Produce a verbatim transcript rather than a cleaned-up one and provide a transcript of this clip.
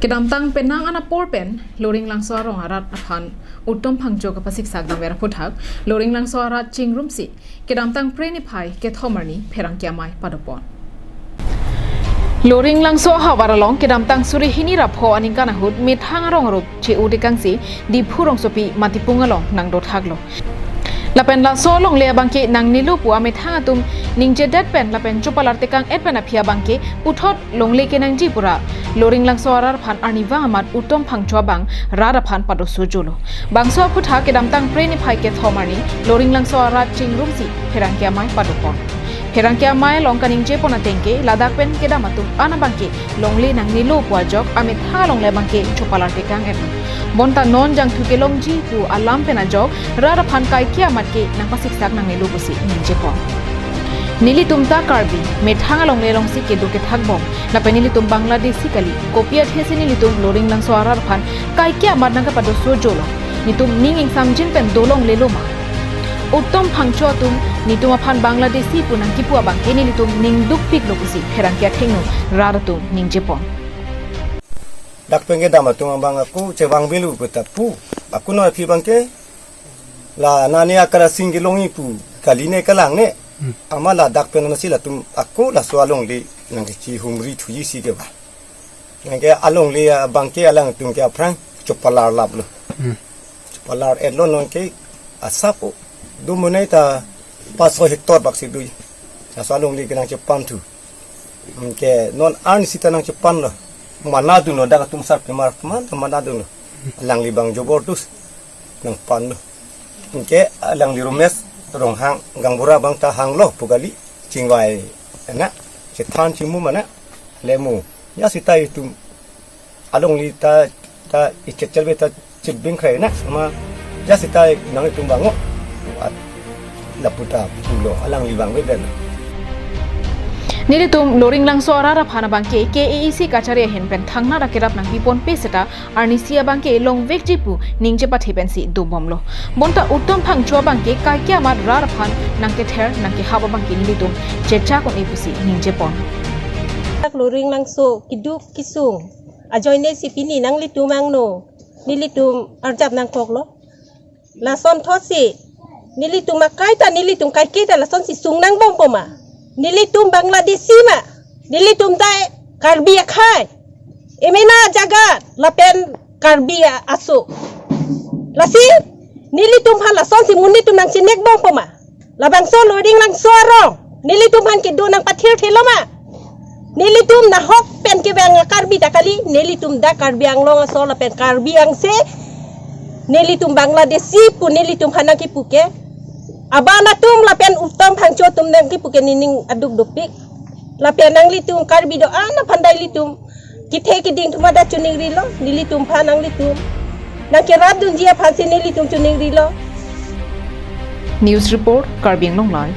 Kedamtang penang an apor pen Loringlangso arong arat aphan Uttom Phangcho kapasiksak damver aphuthak, Loringlangso arat chingrumsi kedamtang Phre niphai kethom arni pherangke amei padopon. Loringlangso ahavar along kedamtang suri hini ra pho aningkan ahut methang arong arup che-o tekangsi Diphu rongsopi Matipung along nangdothaklo. Lapen laso alongle abangke nangnelo pu amethang atum ningjedet pen lapen chopalar tekang-et pen aphi abangke puthot longle kenangji pura Loringlangso arat aphan arnivang amat Uttom Phangcho abang rat aphan padosojolo. Bangso aphuthak kedamtang Phre niphai kethom arni Loringlangso arat chingrumsi pherangke amei padopon. Pherangke amei along kaningjepon atengke ladak pen kedam atum an abangke longle nangnelo pu ajok amethang alongle abangke chopalar tekang-et. Bonta non jangthu kelongji pu alam pen ajok rat aphan kaike amat ke nangpasiksak nangnelo pusi ningjepon. Nelitum ta Karbi, methang alongle alongsi kedo kethakbom, lapen nelitum Bangladeshi kali, kopi athesi nelitum Loringlangso arat aphan kaike amat nangkapadosojolo? Netum ning ingsamjin pen dolonglelo ma? Uttom Phangcho atum netum aphan Bangladeshi pu nangkipu abangke nelitum ning dukpiklo pusi pherangke athengno rat atum ningjepon. Dak pen kedam atum abang ako chevang belu puta pu. Ako non aphi abangke la nani akara sing kelongji pu kali ne kalang ne. Hmm. Amat ladak pen nasi latum ako laso alongle nangkechihumri thuji si ke ba. Nangke alongle abangke alangtum ke aphrang chopalar laplo. Hmm. Chopalar-etlo nonke asap o. Dumonai ta paso hectare baksi dui. Laso alongle ke nangchepan thu. Ke non arni sita nangchepanlo. Manadunlo dak atum sarpimar man manadunlo. Alangli abang jobor dus nangpanlo. Ke alangli Romesh Ronghang Gaonbura abang ta hanglo pu kali chingvai ana chethan chingmu mana lemu. Ya sita itum alongle ta ta ichet chelve ta chibing khre na ma ya sita nangtum abang o. At lapu ta pulo alangli abang beden. Nelitum Loringlangso arat aphan abangke K A A C kachari ahin pen thangnat akerap nangpiponpe seta arnisi abangke longvekji pu ningje pathe pensi dobomlo. Bonta Uttom Phangcho abangke kaike amat rat aphan nangkether nangkehap abangke nelitum chechak un-e pusi ningjepon. Dak Loringlangso keduk kesung ajoine si pini nanglitum angno nelitum arjap nangkoklo. Lason thotsi nelitum akai ta nelitum kaike ta lasonsi sung nangbompo ma? Nelitum Bangladeshi ma? Nelitum ta Karbi akhei. Emena jaga lapen Karbi a-, aso. Lasi nelitum aphan lasonsi monit atum nangchinekbompo ma? Labangso Loringlangso arong nelitum aphan kedo nangpathirthelo ma? Nelitum nahok pen kevang a-Karbi ta kali, nelitum dak Karbi Anglong aso lapen Karbi angse, nelitum Bangladeshi pu nelitum aphan nangkipu ke. Aban atum lapen Uttom Phangcho atum nangkipu ke nening aduk dopik. Lapen nanglitum Karbi do-an aphan dai ilitum kethe keding atum ta choningrilo, nelitum aphan nanglitum nangkerapdunji aphansi nelitum choningrilo. News report, Karbi Anglong Live.